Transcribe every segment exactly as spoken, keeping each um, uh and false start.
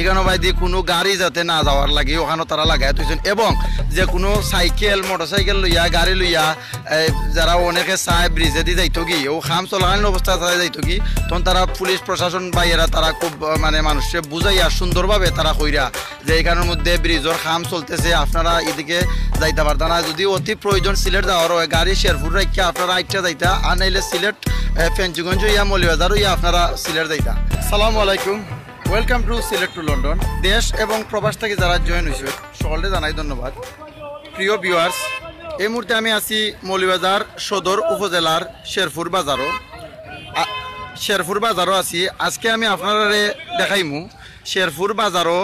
এখানো বাইদি কোনো গাড়ি যাতে না যাওয়ার লাগি ওখানো তারা লাগাইয়া থইছইন, এবং যে কোনো সাইকেল, মোটরসাইকেল লইয়া, গাড়ি লইয়া, এ, যারা অনেকে চায় ব্রিজেদি যাইতো কি, ও কাম চলাকালীন অবস্থা তারা যাইতো কি, তখন তারা পুলিশ প্রশাসন ভাইয়েরা তারা খুব, আহ, মানে মানুষকে বুঝাইয়া সুন্দরভাবে তারা কইরা যে এখানোর মধ্যে ব্রিজর কাম চলতেছে, আপনারা এদিকে যাইতা পারতা না, যদি অতি প্রয়োজন সিলেট যাওয়ার হয় গাড়ি শেরপুর রাখিয়া আপনারা আইট্টা যাইতা, আর নাইলে সিলেট, এ, ফেঞ্চুগঞ্জ হইয়া মৌলভীবাজার হইয়া আপনারা সিলেট যাইতা। সালামু আলাইকুম, welcome to Sylhet to London. দেশ এবং প্রবাস থেকে যারা জয়েন হইছে সকলকে জানাই ধন্যবাদ। প্রিয় ভিউয়ার্স, এই মুহূর্তে আমি আছি মৌলভীবাজার সদর উপজেলার শেরপুর বাজারও। আ, শেরপুর বাজারও আছি। আজকে আমি আপনারারে দেখাইমু শেরপুর বাজারও,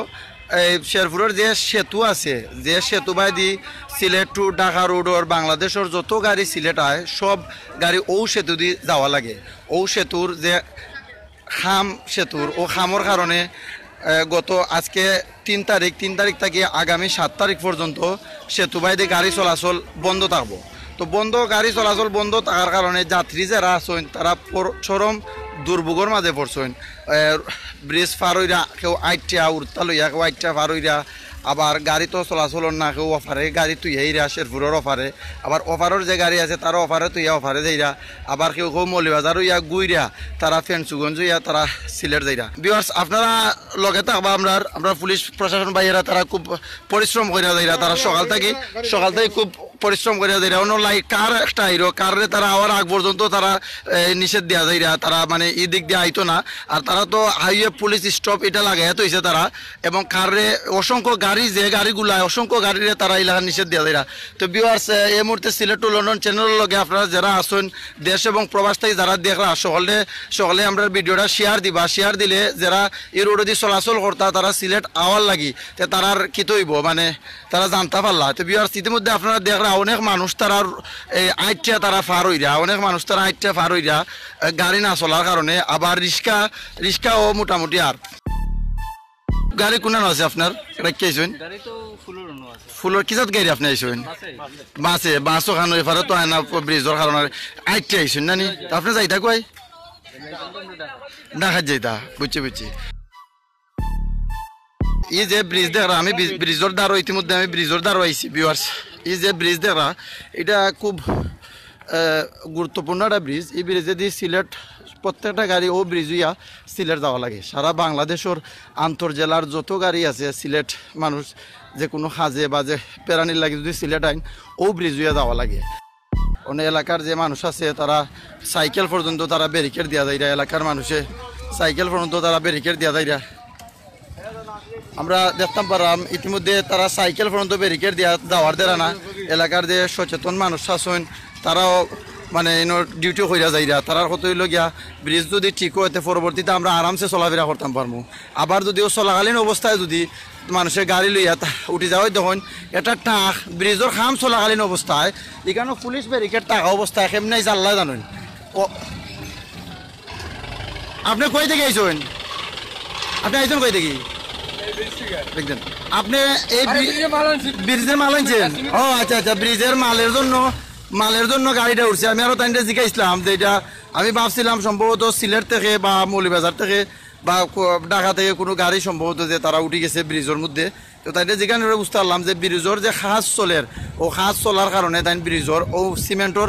এই শেরপুরের যে সেতু আছে, যে সেতু বাইদি সিলেট টু ঢাকা রোডর বাংলাদেশর যত গাড়ি সিলেট আয়, সব গাড়ি ও সেতু দি যাওয়া লাগে। ও সেতুর যে খাম সেতুর, ও খামর কারণে, এ, গত আজকে তিন তারিখ, তিন তারিখ থাকি আগামী সাত তারিখ পর্যন্ত সেতু বাইদে গাড়ি চলাচল বন্ধ থাকবো। তো বন্ধ, গাড়ি চলাচল বন্ধ থাকার কারণে যাত্রী যারা আছইন, তারা পর-, চরম দুর্ভোগর মাঝে পড়ছইন। এ, ব্রিজ পার হইরা কেউ আইট্টা উড়তা লইয়া, কেউ আইট্টা পার হইরা, আবার গাড়ি তো চলাচল না, কেউ ওপারে গাড়ি তুইয়াইরা শেরপুরের ওপারে, আবার ওপারের যে গাড়ি আছে তারা ওপারে তুইয়া ওপারে যাইরা, আবার কেউ কেউ মৌলভীবাজার হইয়া গুইরা তারা ফেঞ্চুগঞ্জ হইয়া তারা সিলেট যাইরা। ভিউয়ার্স, আপনারা লগে থাকবা, আমরা, আমরা পুলিশ প্রশাসন ভাইয়েরা তারা খুব পরিশ্রম করিয়া যাইরা, তারা সকাল থাকি, সকাল থাকি খুব পরিশ্রম করিয়া যাইরা। অন্য লাই কার একটা আইরো, কাররে তারা আওয়ার আগ পর্যন্ত তারা, এ, নিষেধ দিয়া যাইরা, তারা মানে এই দিক দিয়ে আইতো না। আর তারা তো হাইওয়ে পুলিশ স্টপ এটা লাগাইয়া থইছে তারা, এবং কাররে অসংখ্য গাড়ি, যে গাড়িগুলা অসংখ্য গাড়িরে তারা এলাকা নিষেধ দিয়া যাইরা। তো ভিউয়ার্স, এই মুহূর্তে সিলেট টু লন্ডন চ্যানেলের লগে আপনারা যারা আছেন, দেশ এবং প্রবাস থেকে যারা দেখরা, সকলে, সকলে আমরা ভিডিওটা শেয়ার দিবা। শেয়ার দিলে যারা এই রোডেদি চলাচল করতা, তারা সিলেট আওয়ার লাগি, তে তারার কিতা হইব, মানে তারা জানতা পারলা। তো ভিউয়ার্স, ইতিমধ্যে আপনারা দেখরা অনেক মানুষ তারা, এই, আইট্টা তারা পার হইরা, অনেক মানুষ তারা আইট্টা পার হইরা, এ, গাড়ি না চলার কারণে। আবার রিক্সা, রিক্সাও মোটামুটি আর গাড়ি কোনানো আছে আপনার? রাখিয়া আইছইন? গাড়ি তো ফুলর অন্য আছে। ফুলর কিজাত গাড়ি আপনি আইছইন? বাসে। বাসে, বাস ওখানো এপারে তো আয় না, ব্রিজর কারণে আইট্টা আইছইন না নি? তা আপনি যাইতা কই? ঢাকাত যাইতা, বুঝছি, বুঝছি। এই যে ব্রিজ দেখরা, আমি ব্রিজ-, ব্রিজর দ্বারো, ইতিমধ্যে আমি ব্রিজর দ্বারো আইছি, ভিউয়ার্স। এই যে ব্রিজ দেখরা, এটা খুব, আহ, গুরুত্বপূর্ণ একটা ব্রিজ। এই ব্রিজেদি সিলেট প্রত্যেকটা গাড়ি ও ব্রিজ হইয়া সিলেট যাওয়া লাগে। সারা বাংলাদেশর আন্তর্জেলার যত গাড়ি আছে, সিলেট মানুষ যে কোনো কাজে বা যে পেরানির লাগি যদি সিলেট আইন, ও ব্রিজ হইয়া যাওয়া লাগে। অনেক এলাকার যে মানুষ আছে, তারা সাইকেল পর্যন্ত তারা ব্যারিকেড দিয়া যাইরা, এলাকার মানুষে সাইকেল পর্যন্ত তারা ব্যারিকেড দিয়া যাইরা। আমরা দেখতাম পারলাম ইতিমধ্যে তারা সাইকেল পর্যন্ত ব্যারিকেড দিয়া যাওয়ার দেরা না। এলাকার যে সচেতন মানুষ আছইন, তারাও মানে ইনো ডিউটি কইরা যাইরা। তারার কথা হইল গিয়া, ব্রিজ যদি ঠিক হয়, তে পরবর্তীতে আমরা আরামসে চলাফেরা করতাম পারমু। আবার যদিও চলাকালীন অবস্থায় যদি মানুষের গাড়ি লইয়া তা উঠি যাওয়াই, তখন এটা টাক ব্রিজর কাম চলাকালীন অবস্থায়, এখানে পুলিশ ব্যারিকেড থাকা অবস্থায় কেমনে আইছে আল্লাহ জানেন। ও, আপনি কই থেকে আইছেন? আপনি আইছেন কই থেকে? দেখছেন, আপনি এই ব্রি-, ব্রিজের মাল আনছেন? ও আচ্ছা, আচ্ছা, ব্রিজের মালের জন্য, মালের জন্য গাড়িটা উঠছে। আমি আরো তাইনটা জিজ্ঞাসলাম যে এটা, আমি ভাবছিলাম সম্ভবত সিলেট থেকে বা মৌলভীবাজার থেকে বা কো-, ঢাকা থেকে কোনো গাড়ি সম্ভবত যে তারা উঠি গেছে ব্রিজর মধ্যে। তো তাইনটা যেখানে বুঝতে পারলাম যে ব্রিজর যে কাজ চলের, ও কাজ চলার কারণে তাইন ব্রিজর ও সিমেন্টর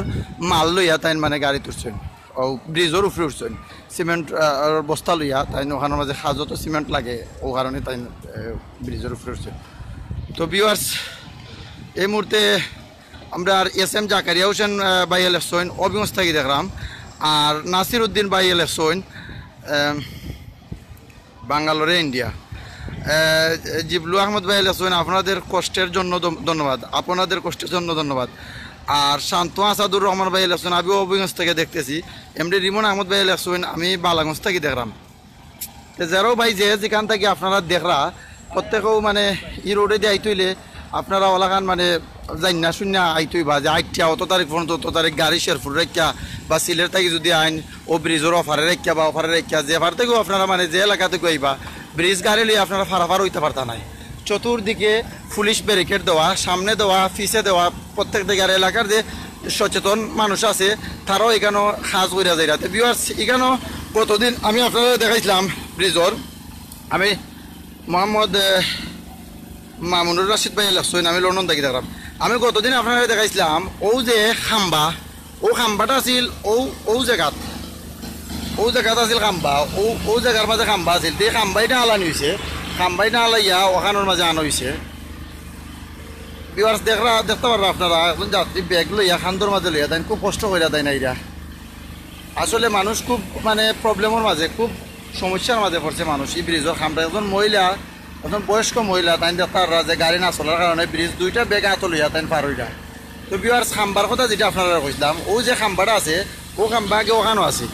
মাল লইয়া তাইন মানে গাড়ি তুলছেন, ও ব্রিজর উপরে উঠছেন সিমেন্ট, আহ, আর বস্তা লইয়া। তাইন ওখানোর মাঝে কাজও তো সিমেন্ট লাগে, ও কারণে তাইন, আহ, ব্রিজর উপরে উঠছেন। তো ভিউয়ার্স, এই মুহূর্তে আমরা আর এস এম জাকারিয়া হোসেন, আহ, ভাইয়া লেখছেন হবিগঞ্জ থাকি দেখলাম, আর নাসির উদ্দিন ভাইয়া লেখছেন, আহ, বাঙ্গালোরে ইন্ডিয়া। আহ, জিবলু আহমদ ভাইয়া লেখছেন, আপনাদের কষ্টের জন্য ধ-, ধন্যবাদ, আপনাদের কষ্টের জন্য ধন্যবাদ। আর শান্ত আসাদুর রহমান ভাইয়া লেখছেন, আমি হবিগঞ্জ থেকে দেখতেছি। এমডি রিমন আহমদ ভাইয়া লেখছেন, আমি বালাগঞ্জ থাকি দেখলাম। তে যারাও ভাই যে যেখান থাকি আপনারা দেখরা, প্রত্যেকেও মানে ই রোডেদি আইতে হইলে আপনারা ওলাখান মানে জাইন্না শুইন্না আইতে হইবা যে আইট্টা অত তারিখ পর্যন্ত অত তারিখ গাড়ি শেরপুর রাখিয়া বা সিলেট থাকি যদি আইন ও ব্রিজর ওপারে রাখিয়া বা ওপারে রাখিয়া যে পার থাকি আপনারা মানে যে এলাকা থাকি আইবা, ব্রিজ গাড়ি লইয়া আপনারা ফারাফার হইতা পারতা নায়। চতুর্দিকে পুলিশ ব্যারিকেড দেওয়া, সামনে দেওয়া, পিছে দেওয়া, প্রত্যেক জায়গার এলাকার যে সচেতন মানুষ আছে, তারাও এখানো কাজ করিয়া যাইরা। তো ভিউয়ার্স, এখানো কতদিন আমি আপনারারে দেখাইছিলাম ব্রিজর, আমি মোহাম্মদ, এ, মামুনুর রাশিদ ভাই লেখছইন, আমি লন্ডন থাকি দেখরাম। আমি গতদিন আপনারারে দেখাইছলাম, অউ যে খাম্বা, অউ খাম্বাটা আছিল, অউ, অউ জাগাত, অউ জাগাত আছিল খাম্বা, অউ, অউ জাগার মাঝে খাম্বা আছিল। তে খাম্বাইটা হালানি অইছে, খাম্বাইটা হালাইয়া অখানর মাঝে আনা অইছে। Viewers, দেখরা, দেখতা পাররা আপনারা, একজন যাত্রী ব্যাগ লইয়া, খান্দর মাঝে লইয়া, তাইন খুব কষ্ট কইরা তাইন আইরা। আসলে মানুষ খুব, মানে, problemর মাঝে, খুব সমস্যার মাঝে পড়ছে মানুষ। ই ব্রিজর খাম্বা, একজন মহিলা, একজন বয়স্ক মহিলা, তাইন দেখতা পাররা যে গাড়ি না চলার কারণে ব্রিজ দুইটা ব্যাগ আতো লইয়া তাইন পার অইরা। তো viewers, খাম্বার কথা যেটা আপনারারে কইছলাম, অউ যে খাম্বাটা আছে, অউ খাম্বা আগে অখানো আছে।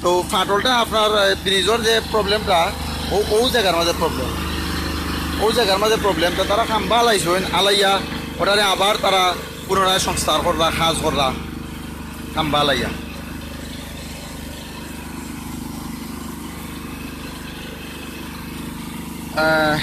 তো ফাটলটা আপনার, এ, ব্রিজর যে problemটা, অউ, অউ জাগার মাঝে problem, অউ জাগার মাঝে problem। তো তারা খাম্বা হালাইছইন, হালাইয়া ওটারে আবার তারা পুনরায় সংস্কার কররা, কাজ কররা, খাম্বা হালাইয়া। আহ,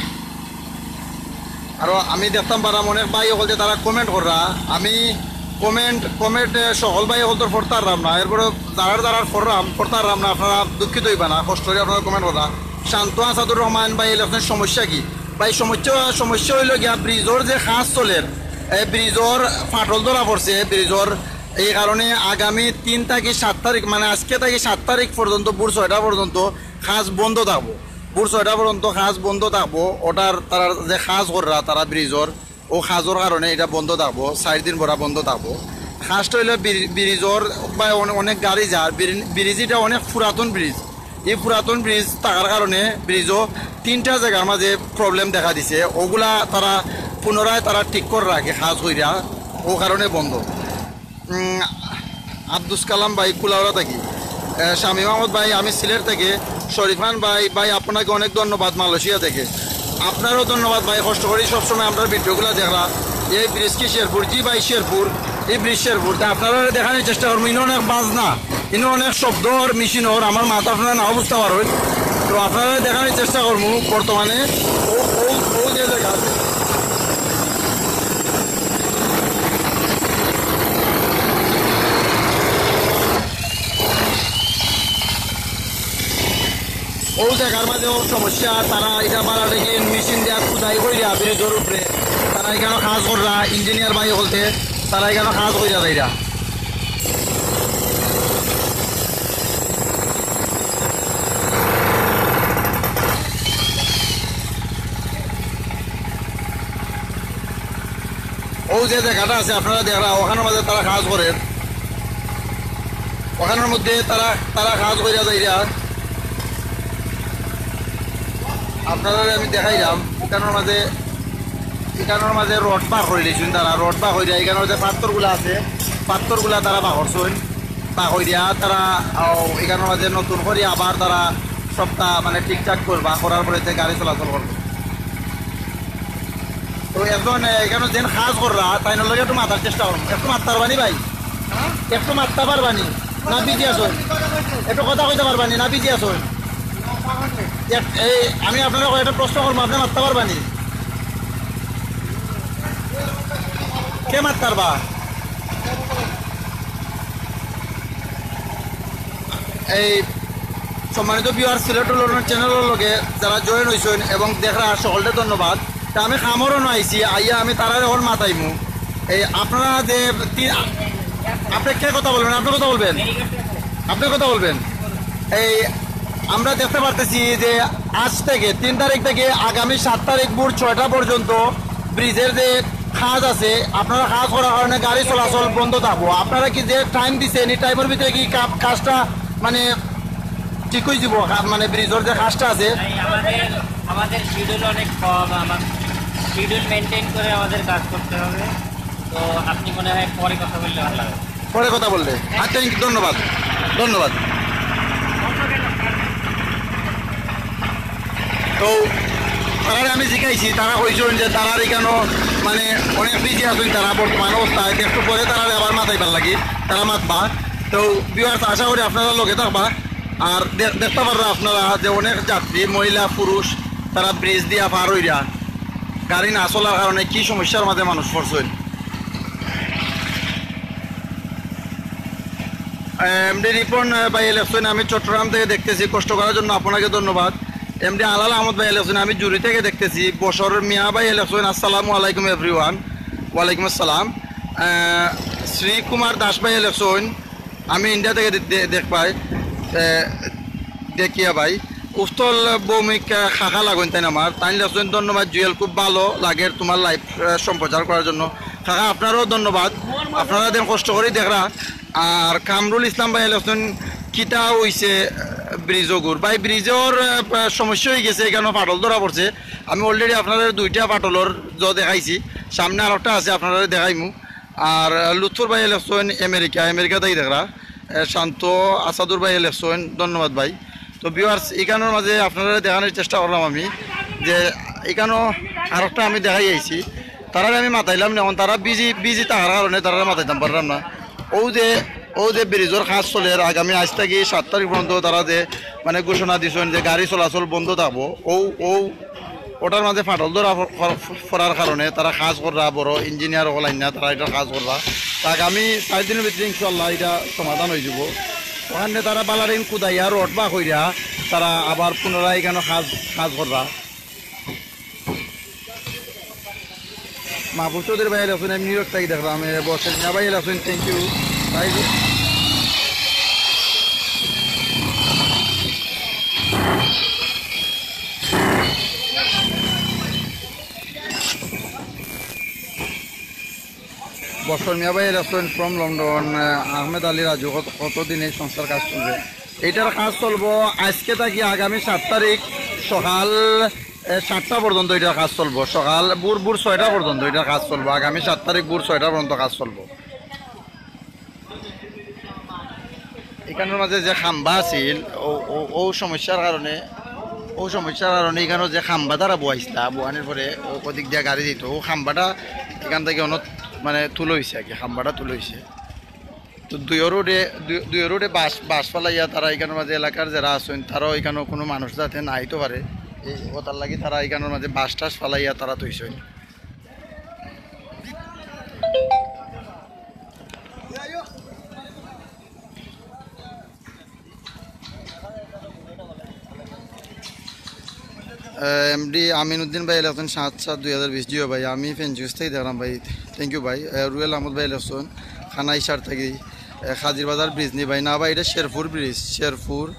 আরো আমি দেখতাম পারলাম অনেক ভাই অকলতে তারা comment কররা। আমি comment, comment, এ, সকল ভাই অকলতর পড়তাম পারলাম না, এরপরে যারার যারার পড়রাম, পড়তাম পারলাম না, আপনারা দুঃখিত অইবা না, কষ্ট করি আপনারা comment কররা। শান্ত আসাদুর রহমান ভাই লেখছইন, সমস্যা কি? ভাই, সমস্যা, সমস্যা অইলো গিয়া ব্রিজর যে কাজ চলের, এ, ব্রিজর ফাটল ধরা পড়ছে, ব্রিজর এই কারণে আগামী তিন থাকি সাত তারিখ, মানে আজকে থাকি সাত তারিখ পর্যন্ত, ভোর ছয়টা পর্যন্ত কাজ বন্ধ থাকবো। ভোর ছয়টা পর্যন্ত কাজ বন্ধ থাকবো। ওটার তারা যে কাজ কররা, তারা ব্রিজর, অউ কাজর কারণে ইটা বন্ধ থাকবো, চাইর দিন ভরা বন্ধ থাকবো। কাজটা অইলো ব্রি-, ব্রিজর বা অনে-, অনেক গাড়ি যার, ব্রি-, ব্রিজ ইটা অনেক পুরাতন ব্রিজ। ই পুরাতন ব্রিজ থাকার কারণে ব্রিজও তিনটা জাগার মাঝে problem দেখা দিছে। অগুলা তারা পুনরায় তারা ঠিক কররা আগে কাজ কইরা, অউ কারণে বন্ধ। উম, আব্দুস কালাম ভাই, কুলাউড়া থাকি। এ, শামীম আহমদ ভাই, আমি সিলেট থেকে। শরীফান ভাই, ভাই, আপনাকে অনেক ধন্যবাদ মালয়েশিয়া থেকে। আপনারেও ধন্যবাদ ভাই, কষ্ট করি সবসময় আমরার ভিডিওগুলা দেখরা। এই ব্রিজ কি শেরপুর? জি ভাই, শেরপুর। ই ব্রিজ শেরপুর। তে আপনারারে দেখানির চেষ্টা করমু। ইনো অনেক বাজনা, ইনো অনেক শব্দ অর, মেশিন অর, আমার মাত আপনারা নাও বুঝতা পারইন। তো আপনারারে দেখানির চেষ্টা করমু বর্তমানে। অউ, অউ, অউ যে জাগা আছে। অউ জাগার মাঝেও সমস্যা, তারা ইটা বাড়া দেখি মেশিন দিয়া খুদাই কইরা ব্রিজর উপরে, তারা ইখানো কাজ কররা, ইঞ্জিনিয়ার ভাই অকলতে, তারা ইখানো কাজ কইরা যাইরা। অউ যে জাগাটা আছে আপনারা দেখরা, অখানর মাঝে তারা কাজ করের, অখানর মধ্যে তারা, তারা কাজ কইরা যাইরা। আপনারারে আমি দেখাইলাম, ইখানর মাঝে, ইখানর মাঝে রড বার করিলিছইন তারা, রড বার করিয়া ইখানর যে পাত্থরগুলা আছে, পাত্থরগুলা তারা বার করছইন। বার করিয়া তারা, আও, ইখানর মাঝে নতুন করি আবার তারা সবটা মানে ঠিকঠাক করবা, করার পরে তে গাড়ি চলাচল করবো। তো একজন, এ, ইখানো যেন কাজ কররা, তাইনর লগে একটু মাতার চেষ্টা করমু। একটু মাততা পারবানি ভাই? একটু মাততা পারবানি? না বিজি আছইন? একটু কথা কইতা পারবানি? না বিজি আছইন? এক, এই, আমি আপনারারে কয়েকটা প্রশ্ন করমু, আপনে মাততা পারবানি? কে মাততা পারবা? এই সম্মানিত ভিউয়ার, সিলেট লন্ডন চ্যানেলর লগে যারা জয়েন অইছইন এবং দেখরা, সকলরে ধন্যবাদ। তা আমি কামর অনো আইছি, আইয়া আমি তারারে অখন মাতাইমু। এই আপনারা যে তি-, আপনি কে কথা বলবেন? আপনি কথা বলবেন? আপনি কথা বলবেন? এই আমরা দেখতে পারতেছি যে আজ থেকে, তিন তারিখ থেকে আগামী সাত তারিখ ভোর ছয়টা পর্যন্ত ব্রিজের যে কাজ আছে, আপনারা কাজ করার কারণে গাড়ি চলাচল বন্ধ থাকবো। আপনারা কি যে টাইম দিছেন, এই টাইমের ভিতরে কি কা-, কাজটা মানে ঠিক হয়ে দিব? কা-, মানে ব্রিজের যে কাজটা আছে? ভাই, আমাদের, আমাদের শিডিউল অনেক কম, আমার শিডিউল মেনটেন করে আমাদের কাজ করতে হবে। তো আপনি মনে হয় পরে কথা বললে ভালো হবে। পরে কথা বললে। আচ্ছা, ধন্যবাদ, ধন্যবাদ। তো তারারে আমি জিকাইছি, তারা কইছইন যে তারার ইখানো মানে অনেক বিজি আছইন তারা বর্তমান অবস্থায়, একটু পরে তারারে আবার মাতাইবার লাগি, তারা মাতবা। তো ভিউয়ার্স, আশা করি আপনারা লগে থাকবা। আর দে-, দেখতা পাররা আপনারা যে অনেক যাত্রী, মহিলা, পুরুষ, তারা ব্রিজ দিয়া পার অইরা, গাড়ি না চলার কারণে কি সমস্যার মাঝে মানুষ পড়ছইন। এমডি রিপন, আহ, ভাই লেখছইন, "আমি চট্টগ্রাম থেকে দেখতেছি, কষ্ট করার জন্য আপনাকে ধন্যবাদ।" এমডি আলাল আহমদ ভাই লেখছইন, আমি জুরি থেকে দেখতেছি। বসর মিয়া ভাই লেখছইন, আসসালামু আলাইকুম এভরিওয়ান। ওয়ালাইকুম আসসালাম। আহ, শ্রী কুমার দাস ভাই লেখছইন, আমি ইন্ডিয়া থেকে দে-, দে-, দেখ পাই। আহ, দেখিয়া ভাই, উস্তল ভৌমিক, আহ, খাখা লাগইন তাইন আমার। তাইন লেখছইন, ধন্যবাদ জুয়েল, খুব ভালো লাগের তোমার লাইভ, আহ, সম্প্রচার করার জন্য। খাখা, আপনারাও ধন্যবাদ, আপনারা দেন কষ্ট করি দেখরা। আর কামরুল ইসলাম ভাই লেখছইন, কিতা অইছে, আহ, ব্রিজ ওগুর? ভাই, ব্রিজর, আহ, সমস্যা অই গেছে, এখানো ফাটল ধরা পড়ছে। আমি already আপনারারে দুইটা ফাটলর জ দেখাইছি, সামনে আরোকটা আছে, আপনারারে দেখাইমু। আর, আহ, লুৎফর ভাই লেখছইন আমেরিকা, আমেরিকা থাকি দেখরা। আহ, শান্ত আসাদুর ভাই লেখছইন, ধন্যবাদ ভাই। তো ভিউয়ার্স, ইখানোর মাঝে আপনারারে দেখানির চেষ্টা করলাম আমি যে ইখানো আরোকটা আমি দেখাই আইছি, তারারে আমি মাতাইলাম না, এখন তারা বিজি, বিজি থাকার কারণে তারারে মাতাইতাম পারলাম না। অউ যে, অউ যে ব্রিজর কাজ চলের, আগামী আইজ থাকি সাত তারিখ পর্যন্ত তারা যে মানে ঘোষণা দিছইন যে গাড়ি চলাচল বন্ধ থাকবো, অউ, অউ, ওটার মাঝে ফাটল ধরা ফ-, ফ-, পড়ার কারণে তারা কাজ কররা, বড় ইঞ্জিনিয়ার অকল আইন্না তারা ইটার কাজ কররা। তা আগামী চাইর দিনর ভিতরে ইনশাআল্লাহ ইটা সমাধান অই যাইবো। ওখানে তারা বালারিন কুদাইয়া রড বা কইরা তারা আবার পুনরায় ইখানো কাজ, কাজ কররা। মাহফুজ চৌধুরী ভাই লেখছইন, আমি নিউ ইয়র্ক থাকি দেখলাম। এ, বসেন মিয়া ভাই লেখছইন, thank you ভাই। বসর মিয়া ভাই লেখছইন from London, আহ, আহমেদ আলী রাজু, কত, কতদিন এই সংস্থার কাজ চলবে? এইটার কাজ চলবো আইজকে থাকি আগামী সাত তারিখ সকাল, এ, সাতটা পর্যন্ত এইটার কাজ চলবো। সকাল ভোর, ভোর ছয়টা পর্যন্ত এইটার কাজ চলবো। আগামী সাত তারিখ ভোর ছয়টা পর্যন্ত কাজ চলবো। ইখানোর মাঝে যে খাম্বা আছিল, অউ, অউ, অউ সমস্যার কারণে, অউ সমস্যার কারণে ইখানো যে খাম্বা তারা বওয়াইছলা, বওয়ানির পরে অউ ওদিক দিয়া গাড়ি দিত, অউ খাম্বাটা ইখান থাকি অনো মানে তুলা অইছে আর কি, খাম্বাটা তুলা অইছে। তো দুইও রোডে, দুই-, দুইও রোডে বাঁশ, বাঁশ ফালাইয়া তারা ইখানোর মাঝে এলাকার যারা আছইন, তারাও ইখানো কুনু মানুষ যাতে না আইতো পারে, এই, অতার লাগি তারা ইখানোর মাঝে বাঁশ টাশ ফালাইয়া তারা থইছইন। এমডি আমিন উদ্দিন ভাই লেখছইন সাত সাত দুই হাজার বিশ। জি ভাই, আমি ফেঞ্চুগঞ্জ থাকি দেখলাম ভাই, thank you ভাই। আহ, রুয়েল আহমদ ভাই লেখছইন খানাইশার থাকি, আহ, খাজির বাজার ব্রিজ নি ভাই? না ভাই, ইটা শেরপুর ব্রিজ, শেরপুর।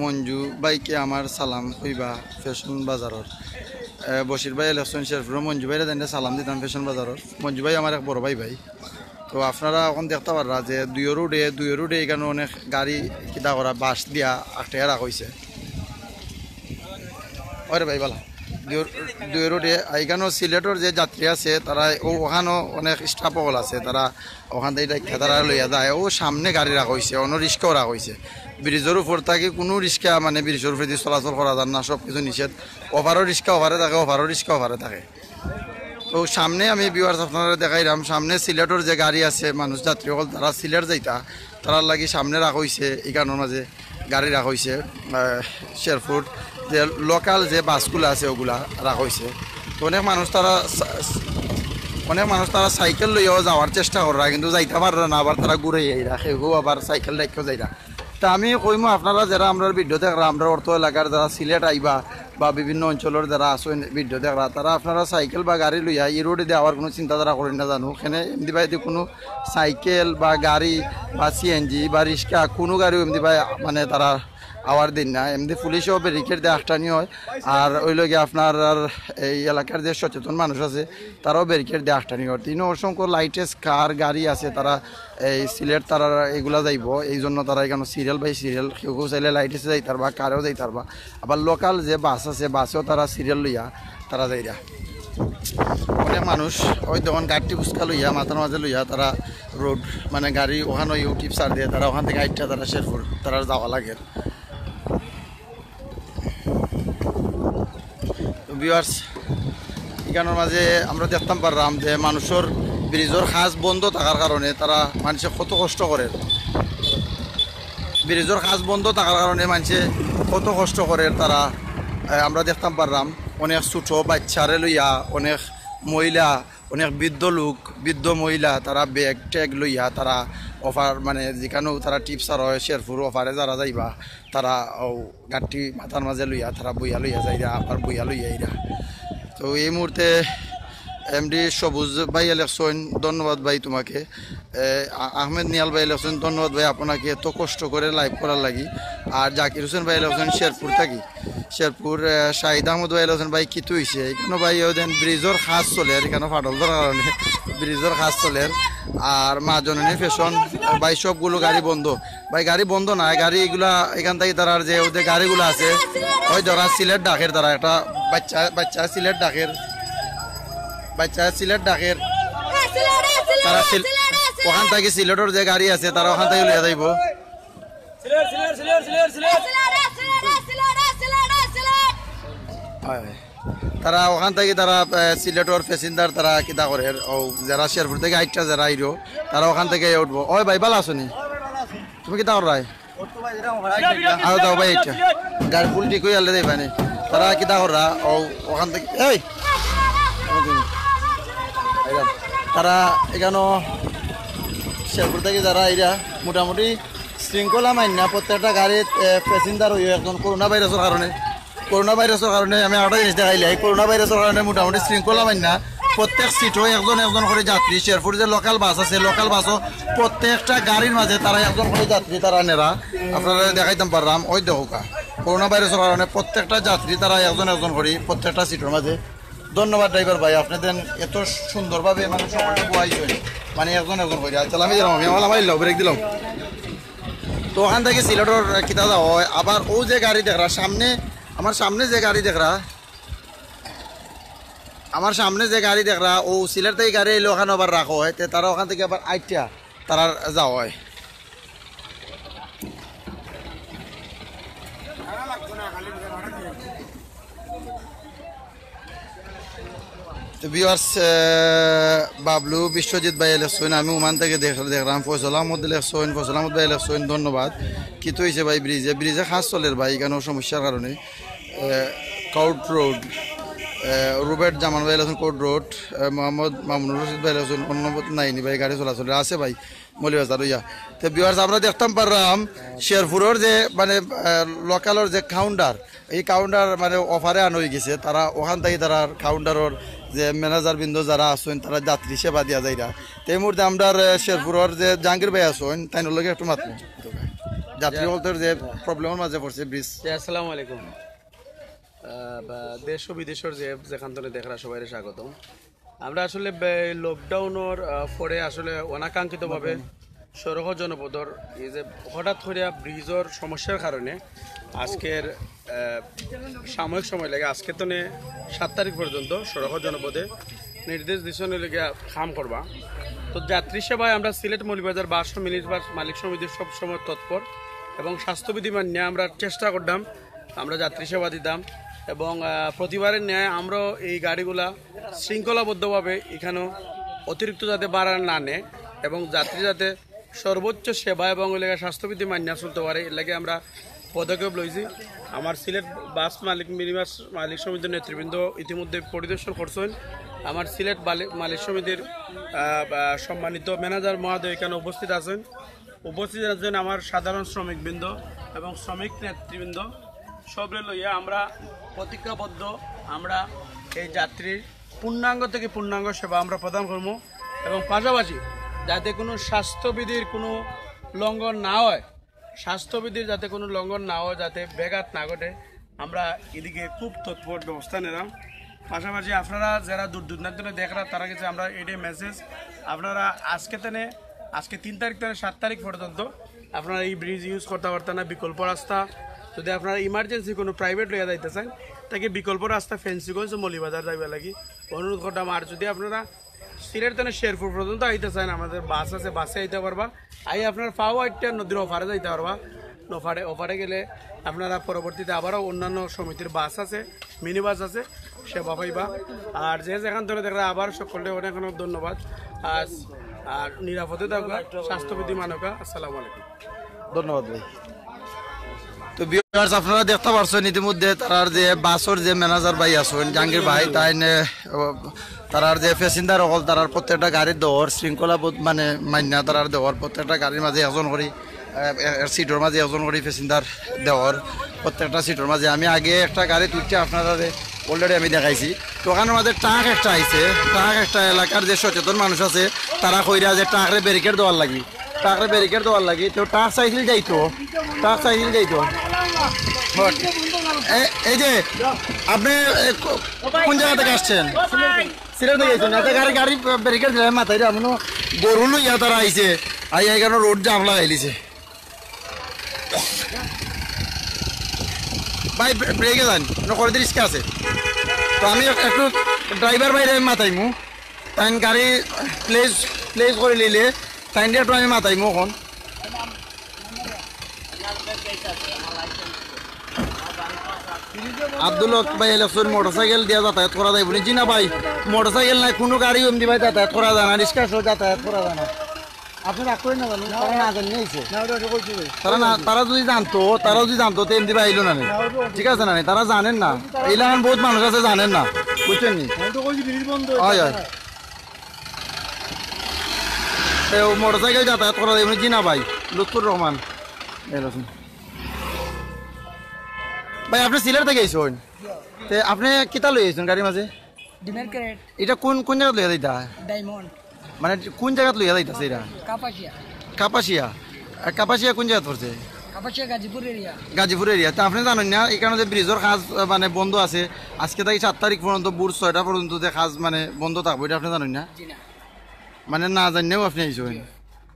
মঞ্জু ভাইকে আমার সালাম কইবা ফ্যাশন বাজারর। আহ, বশির ভাই লেখছইন শেরপুর, মঞ্জু ভাইরে জানলে সালাম দিতাম ফ্যাশন বাজারর। মঞ্জু ভাই আমার এক বড় ভাই ভাই। তো আপনারা অখন দেখতা পাররা যে দুইও রোডে, দুইও রোডে ইখানো অনেক গাড়ি কিতা করা বাঁশ দিয়া আটকাইয়া রাখা অইছে। ওরে ভাই বালা, দুইও, দুইও রোডে ইখানো সিলেটর যে যাত্রী আছে তারা অউ ওখানো অনেক স্টাফ অকল আছে, তারা ওখান থাকি ইটা তারা লইয়া যায়। অউ সামনে গাড়ি রাখা অইছে, অনো রিক্সাও রাখা অইছে। ব্রিজর উপর থাকি কুনু রিক্সা মানে ব্রিজর উপরেদি চলাচল করা যার না, সব কিছু নিষেধ। ওপারও রিক্সা ওপারে থাকে, ওপারও রিক্সা ওপারে থাকে। তো সামনে আমি ভিউয়ার্স আপনারারে দেখাইরাম, সামনে সিলেটর যে গাড়ি আছে, মানুষ যাত্রী অকল তারা সিলেট যাইতা, তারার লাগি সামনে রাখা অইছে, ইখানোর মাঝে গাড়ি রাখা অইছে, আহ, শেরপুর যে লোকাল যে বাসগুলা আছে অগুলা রাখা অইছে। তো অনেক মানুষ তারা সা-, অনেক মানুষ তারা সাইকেল লইয়াও যাওয়ার চেষ্টা কররা, কিন্তু যাইতা পাররা না, আবার তারা ঘুরাই আইরা, কেউ কেউ আবার সাইকেল ডাকিয়াও যাইরা। তা আমি কইমু, আপনারা যারা আমরার ভিডিও দেখরা, আমরার অত্র এলাকার যারা সিলেট আইবা বা বিভিন্ন অঞ্চলর যারা আছইন ভিডিও দেখরা, তারা আপনারা সাইকেল বা গাড়ি লইয়া ই রোডেদি আওয়ার কুনু চিন্তাধারা করইন না জানু। কেনে এমদি বায়দি কুনু সাইকেল বা গাড়ি বা সিএনজি বা রিক্সা কুনু গাড়িও এমদি বায় মানে তারা আওয়ার দিন না। এমদি পুলিশেও ব্যারিকেড দিয়া আটকানি অয়, আর অইলো গিয়া আপনার আর এই এলাকার যে সচেতন মানুষ আছে তারাও ব্যারিকেড দিয়া আটকানি অয়। ইনো অসংখ্য লাইটেস কার গাড়ি আছে, তারা এই সিলেট তারা এগুলা যাইবো, এই জন্য তারা ইখানো সিরিয়াল বাই সিরিয়াল, কেউ কেউ চাইলে লাইটেসে যাইতারবা, কারেও যাইতারবা। আবার লোকাল যে বাস আছে, বাসেও তারা সিরিয়াল লইয়া তারা যাইরা। অনেক মানুষ ওই তখন গাড়ি ফুচকা লইয়া, মাথার মাঝে লইয়া তারা রোড, মানে গাড়ি ওখানো ইউটিউব সার দিয়া তারা ওখান থাকি আইটা তারা শেরপুর তারা যাওয়া লাগে। তো ভিউয়ার্স, ইখানোর মাঝে আমরা দেখতাম পারলাম যে মানুষর ব্রিজর কাজ বন্ধ থাকার কারণে তারা মানষে কত কষ্ট করের। ব্রিজর কাজ বন্ধ থাকার কারণে মানষে কত কষ্ট করের তারা, এ, আমরা দেখতাম পারলাম অনেক ছোট বাচ্চারে লইয়া, অনেক মহিলা, অনেক বৃদ্ধ লোক, বৃদ্ধ মহিলা, তারা ব্যাগ ট্যাগ লইয়া তারা অফার, মানে, যেখানেও তারা টিপসার হয়, শেরপুর অফারে যারা যাইবা, তারা ও গাড়ি মাথার মাঝে লইয়া তারা বইয়া লইয়া যাইরা, আবার বইয়া লইয়া আইরা। তো এই মুহূর্তে এমডি সবুজ ভাই লেখছইন, ধন্যবাদ ভাই তোমাকে। এ, আ-, আহমেদ নিয়াল ভাই লেখছইন, ধন্যবাদ ভাই আপনাকে এত কষ্ট করে লাইভ করার লাগি। আর জাকির হোসেন ভাই লেখছইন শেরপুর থাকি। শেরপুর, এ, শাহিদ আহমদ ভাই লেখছইন, ভাই কিতা অইছে? এখানো ভাই ওই দিন ব্রিজর কাজ চলের, এখানো ফাটল ধরার কারণে ব্রিজর কাজ চলের। আর মা জননী ফ্যাশন, ভাই সবগুলো গাড়ি বন্ধ। ভাই গাড়ি বন্ধ না, গাড়ি এগুলা এখান থাকি তারার যে ওদের গাড়িগুলা আছে, ওই ধরা সিলেট ডাকের, তারা একটা বাচ্চা, বাচ্চা সিলেট ডাকের, বাচ্চা সিলেট ডাকের, তারা সিল-, ওখান থাকি সিলেটর যে গাড়ি আছে তারা ওখান থাকি লইয়া যাইবো। হয়। তারা ওখান থাকি তারা, এ, সিলেটর প্যাসেঞ্জার তারা কিতা করের, ও যারা শেরপুর থাকি আইচ্ছা যারা আইরো, তারা ওখান থাকি উঠবো। ওই ভাই, ভালা আছো নি? তুমি কিতা কররায়? আরো যাও ভাই, এটা গাড়ি ফুল ঠিক অইয়া আলে যাইবা নি? তারা কিতা কররা? ও ওখান থাকি, এই, তারা এখানো শেরপুর থাকি যারা আইরা মোটামুটি শৃঙ্খলা মাইন্না প্রত্যেকটা গাড়িত, এ, প্যাসেঞ্জার অইয়া একজন করোনা ভাইরাসর কারণে, করোনা ভাইরাসর কারণে আমি একটা জিনিস দেখাইলাই, করোনা ভাইরাসর কারণে মোটামুটি শৃঙ্খলা মাইন্না প্রত্যেক সিটও একজন একজন করি যাত্রী। শেরপুর যে লোকাল বাস আছে, লোকাল বাসও প্রত্যেকটা গাড়ির মাঝে তারা একজন করি যাত্রী তারা নেরা। আপনারারে দেখাইতাম পাররাম, ওই দেখউক্কা, করোনা ভাইরাসর কারণে প্রত্যেকটা যাত্রী তারা একজন একজন করি প্রত্যেকটা সিটর মাঝে। ধন্যবাদ ড্রাইভার ভাই, আপনাদের এত সুন্দরভাবে মানে সকলকে বওয়াইছইন, মানে একজন একজন করি। আচ্ছা, আমি দিলাম, আমি আমার, আমার ব্রেক দিলাম। তো ওখান থাকি সিলেটর কিতা যাওয়া হয়, আবার ও যে গাড়ি দেখরা সামনে, আমার সামনে যে গাড়ি দেখরা, আমার সামনে যে গাড়ি দেখরা, ও সিলেট থাকি গাড়ি আইলে ওখানো আবার রাখা হয়, তে তারা ওখান থাকি আবার আইচ্ছা তারার যাওয়া হয়। তো ভিউয়ার্স, আহ, বাবলু বিশ্বজিৎ ভাই লেখছইন, আমি ওমান থাকি দেখ-, দেখরাম। ফয়সল আহমদ লেখছইন, ফয়সল আহমদ ভাই লেখছইন, ধন্যবাদ। কিতা অইছে ভাই ব্রিজে? ব্রিজে কাজ চলের ভাই, এখানো সমস্যার কারণে। আহ, কোর্ট রোড, আহ, রুবেট জামান ভাই লেখছইন কোর্ট রোড, আহ, মোহাম্মদ মামুনুর রশিদ ভাই লেখছইন, অন্য নাইনি ভাই, গাড়ি চলাচল আছে ভাই। মৌলভীবাজার অইয়া। তো ভিউয়ার্স, আমরা দেখতাম পাররাম শেরপুরর যে মানে, আহ, লোকালর যে কাউন্টার, এই কাউন্টার মানে অফারে আনা অইগেছে। তারা ওখান থাকি তারার কাউন্টারর যে ম্যানেজার বৃন্দ যারা আছইন, তারা যাত্রী সেবা দিয়া যাইরা। তো এই মুহূর্তে আমরার, আহ, শেরপুরর যে জাহাঙ্গীর ভাই আছইন, তাইনর লগে একটু মাতমু। যাত্রী হকলর যে প্রবলেমর মাঝে পড়ছে ব্রিজ। জি, আসসালামু আলাইকুম। আহ, বা দেশ ও বিদেশর যে যেখান থাকি দেখরা সবাইরে স্বাগতম। আমরা আসলে বে-, লকডাউনর, আহ, পরে আসলে অনাকাঙ্ক্ষিতভাবে সড়ক জনপদর এই যে হঠাৎ করিয়া ব্রিজর সমস্যার কারণে আজকের, আহ, সাময়িক সময় লাগে, আজকে তো নে সাত তারিখ পর্যন্ত সড়ক জনপদে নির্দেশ দিছইন অইলে গিয়া কাম করবা। তো যাত্রী সেবায় আমরা সিলেট মৌলভীবাজার বাস ও মিনি বাস মালিক সমিতির সব সময় তৎপর এবং স্বাস্থ্যবিধি মানিয়া আমরা চেষ্টা করতাম, আমরা যাত্রী সেবা দিতাম এবং, আহ, প্রতিবারের ন্যায় আমরাও এই গাড়িগুলা শৃঙ্খলাবদ্ধভাবে এখানো অতিরিক্ত যাতে ভাড়া না নেয় এবং যাত্রী যাতে সর্বোচ্চ সেবা এবং অইলে গিয়া স্বাস্থ্যবিধি মানিয়া চলতে পারে, এর লাগি আমরা পদক্ষেপ লইছি। আমার সিলেট বাস মালিক, মিনি বাস মালিক সমিতির নেতৃবৃন্দ ইতিমধ্যে পরিদর্শন করছইন। আমার সিলেট বালি-, মালিক সমিতির, আহ, বা সম্মানিত ম্যানেজার মহোদয় এখানো উপস্থিত আছইন। উপস্থিত আছইন আমার সাধারণ শ্রমিকবৃন্দ এবং শ্রমিক নেতৃবৃন্দ, সবরে লইয়া আমরা প্রতিজ্ঞাবদ্ধ, আমরা এই যাত্রীর পূর্ণাঙ্গ থেকে পূর্ণাঙ্গ সেবা আমরা প্রদান করমু এবং পাশাপাশি যাতে কোনো স্বাস্থ্যবিধির কোনো লঙ্ঘন না হয়, স্বাস্থ্যবিধির যাতে কোনো লঙ্ঘন না হয়, যাতে ব্যাঘাত না ঘটে, আমরা এদিকে খুব তৎপর ব্যবস্থা নিলাম। পাশাপাশি আপনারা যারা দূর দূরান্ত থাকি দেখরা, তারার কাছে আমরা এটাই মেসেজ, আপনারা আজকে থাকি, আজকে তিন তারিখ থাকি সাত তারিখ পর্যন্ত আপনারা এই ব্রিজ ইউজ করতা পারতা না, বিকল্প রাস্তা। যদি আপনারা ইমার্জেন্সি কোনো প্রাইভেট লইয়া যাইতা চাইন, তাকে বিকল্প রাস্তা ফেন্সিগঞ্জ ও মৌলভীবাজার যাইবার লাগি অনুরোধ করতাম। আর যদি আপনারা সিলেট থাকি শেরপুর পর্যন্ত আইতা চাইন, আমাদের বাস আছে, বাসে আইতা পারবা। আই আপনারা পাও আইটা নদীর ওপারে যাইতা পারবা। ওপারে, ওপারে গেলে আপনারা পরবর্তীতে আবারও অন্যান্য সমিতির বাস আছে, মিনি বাস আছে, সেবা পাইবা। আর যে যেখান থাকি দেখরা, আবার সকলকে অনেক অনেক ধন্যবাদ। আর, আর নিরাপদে থাকবা, স্বাস্থ্যবিধি মানউক্কা। আসসালামু আলাইকুম। ধন্যবাদ ভাই। তো ভিউয়ার্স, আপনারা দেখতা পারছইন ইতিমধ্যে তারার যে বাসর যে ম্যানেজার ভাই আছইন, জাহাঙ্গীর ভাই, তাইন, এ, ও, তারার যে প্যাসেঞ্জার অকল, তারার প্রত্যেকটা গাড়ির দেওর শৃঙ্খলা বোধ, মানে, মাইন্না তারার দেওর প্রত্যেকটা গাড়ির মাঝে একজন করি, এ, এ, সিটর মাঝে একজন করি প্যাসেঞ্জার দেওর প্রত্যেকটা সিটর মাঝে। আমি আগে একটা গাড়ি তুলছি, আপনারারে already আমি দেখাইছি। তো ওখানোর মাঝে ট্রাক একটা আইছে, ট্রাক একটা, এলাকার যে সচেতন মানুষ আছে, তারা কইরা যে ট্রাকরে ব্যারিকেড দেওয়ার লাগি, ট্রাকরে ব্যারিকেড দেওয়ার লাগি। তো ট্রাক চাইছিল যাইতো, ট্রাক চাইছিল যাইতো। But এ-, এই যে আপনি, এ, কো-, কোন জায়গা থেকে আসছেন? সিলেট থেকে আইছেন? এত গাড়ি, গাড়ি ব্যারিকেড দিলে মাথায় রে, এমন গরু লইয়া তারা আইছে, আইয়া এখানো রোড জাম লাগাই দিছে। ভাই, ব্রে-, ব্রেকে যান, মানে করে রিস্ক আছে। তো আমি এক-, একটু ড্রাইভার ভাইরে আমি মাতাইমু, তাইন গাড়ি প্লেস, প্লেস করে নিলে তাইন একটু আমি মাতাইমু এখন। আব্দুল হক ভাই, ইলেকশন মোটরসাইকেল দিয়া যাতায়াত করা যায় বলে? জি না ভাই, মোটরসাইকেল নাই, কোনো গাড়ি এমনি ভাই যাতায়াত করা যায় না, রিক্সা সহ যাতায়াত করা যায় না। আপনি রাগ করেন না, জানো, তারা না জানিয়ে আইছে। না, ওটা ওটা বলছি ভাই। তারা না, তারা যদি জানতো, তারা যদি জানতো, তো এমনি ভাই আইলো না নি। না, ওটা ওটা ঠিক আছে না নি? তারা জানেন না। এই লাগান বহুত মানুষ আছে, জানেন না, বুঝছেন নি? আমি তো কইছি, ব্রিজ বন্ধ হয়ে হয়, যাবে হয়। না। এ, ও মোটরসাইকেল যাতায়াত করা যায়, উনি জি না ভাই, লুৎফুর রহমান। এই দেখুন। ভাই, আপনি সিলেট থেকে আইছেন? তে আপনি কিতা লই আইছেন গাড়ির মাঝে? ডিমের ক্রেট। এটা কোন, কোন জায়গাত লইয়া যাইতা? ডায়মন্ড। মানে কোন জায়গাত লইয়া যাইতাছে এরা? কাপাসিয়া। কাপাসিয়া? আর কাপাসিয়া কোন জায়গাত পড়ছে? কাপাসিয়া গাজীপুর এরিয়া। গাজীপুর এরিয়া। তা আপনি জানেন না, এখানে যে ব্রিজের কাজ, আহ, মানে বন্ধ আছে, আজকে থেকে সাত তারিখ পর্যন্ত, ভোর ছয়টা পর্যন্ত যে কাজ মানে বন্ধ থাকবো, এটা আপনি জানেন না? জি না। মানে না জানিয়েও আপনি আইসেন। জি।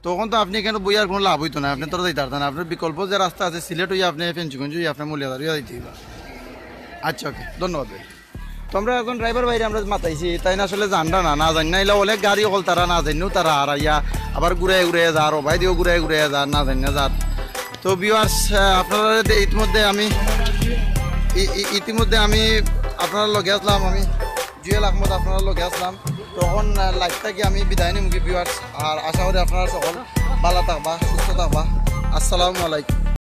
তখন তো আপনি এখানে বইয়ার কোনো লাভ হইতো না, আপনি তো যাইতে পারতেন না। আপনার বিকল্প যে রাস্তা আছে, সিলেট হইয়া আপনি ফেঞ্চুগঞ্জ হইয়া আপনার মৌলিয়াদার হইয়া যাইতে হইবা। আচ্ছা, ওকে, ধন্যবাদ ভাই। তো আমরা একজন ড্রাইভার ভাইরে আমরা মাতাইছি, তাইন আসলে জানরা না, না জানি না, এলা অনেক গাড়ি অকল তারা না জানিও তারা আর আইয়া আবার ঘুরে ঘুরে যার, ও ভাই দিয়েও ঘুরে ঘুরে যার, না জানি না যার। তো ভিউয়ার্স, আপনারা দে-, ইতিমধ্যে আমি ই-, ই-, ইতিমধ্যে আমি আপনার লগে আসলাম, আমি জুয়েল আহমদ আপনার লগে আসলাম। তখন, আহ, লাইভ থাকি আমি বিদায় নিমু কি ভিউয়ার্স, আর আশা করি আপনারা সকল ভালো থাকবা, সুস্থ থাকবা। আসসালামু আলাইকুম।